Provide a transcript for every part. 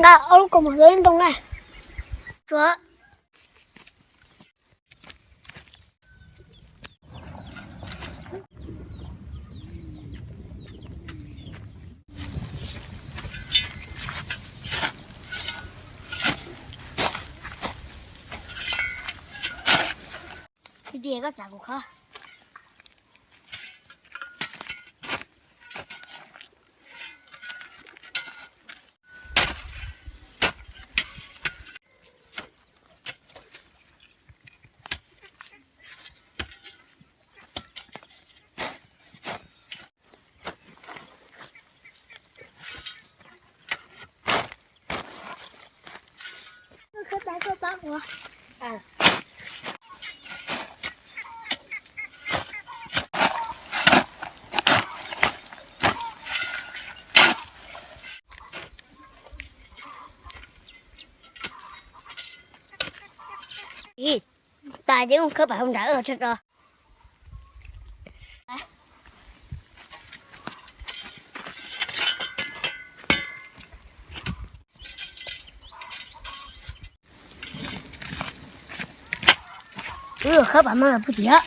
Tau ob lub kaus mom ntoo na. Tsuav. Tiag tiag koj xav kuv khov. Tas ces mus khawb pam hauv nrad tso. Wb khawb pam mas pug tiag.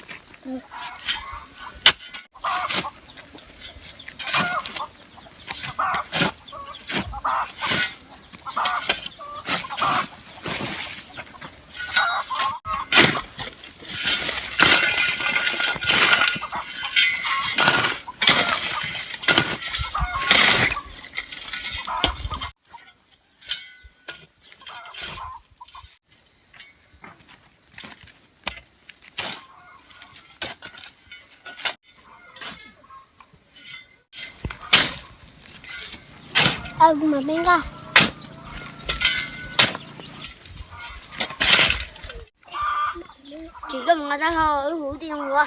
Kuv mam me nkaj. Tsis koj mus nqa tab hlo wb hu tij zoo ua.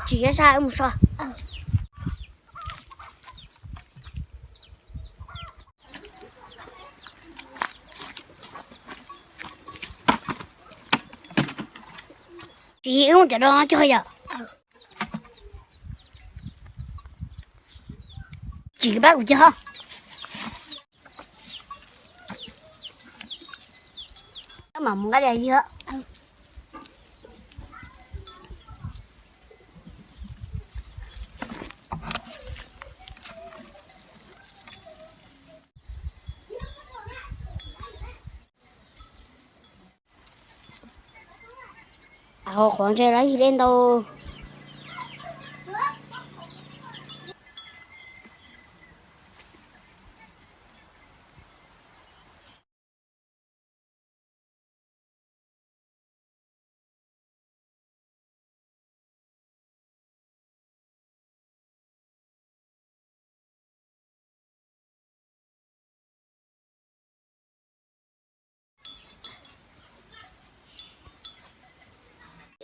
Tsis yog sab wb mus so. Tsis wb mus cov no cog yom. Tsis pab kuv cog. Mam mus nqa diav yog. Hauv qhov ntshe lawv yug dej ntau.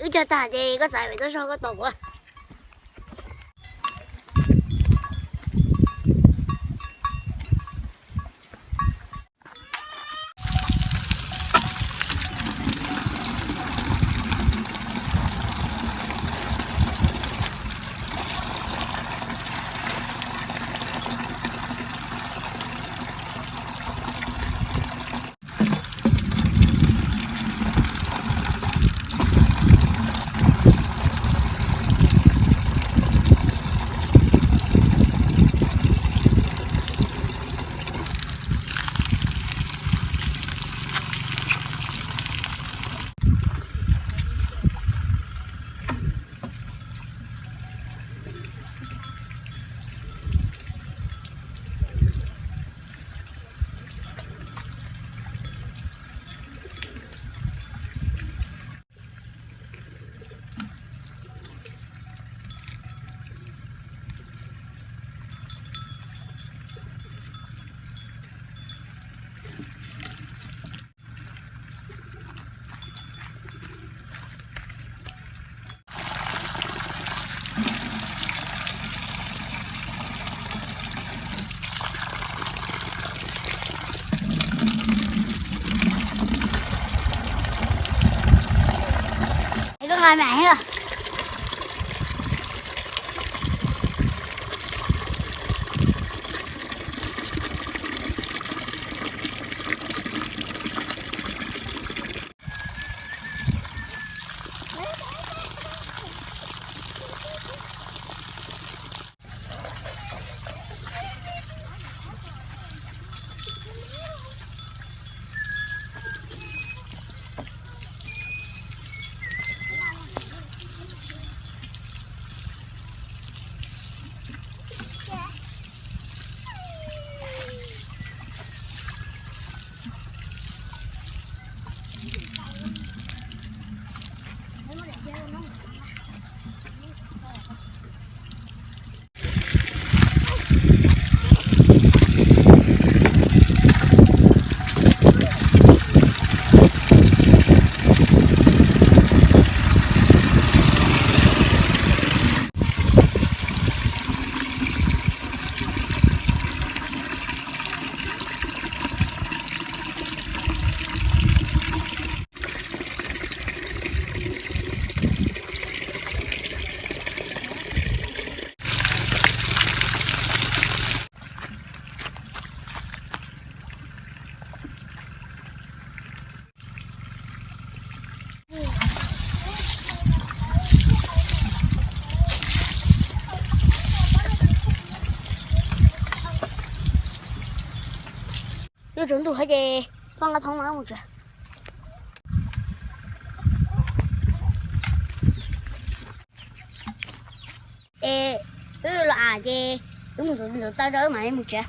Wb cog tag ces koj txav pem toj zog koj tos kuv. Nqa mam thiab. Yuav tsaus ntuj thiab ces poj nqa thoob no mus tsev. Es wb los am ces wb mus ntxuav ntxuav taw rau wb mam li mus tsev.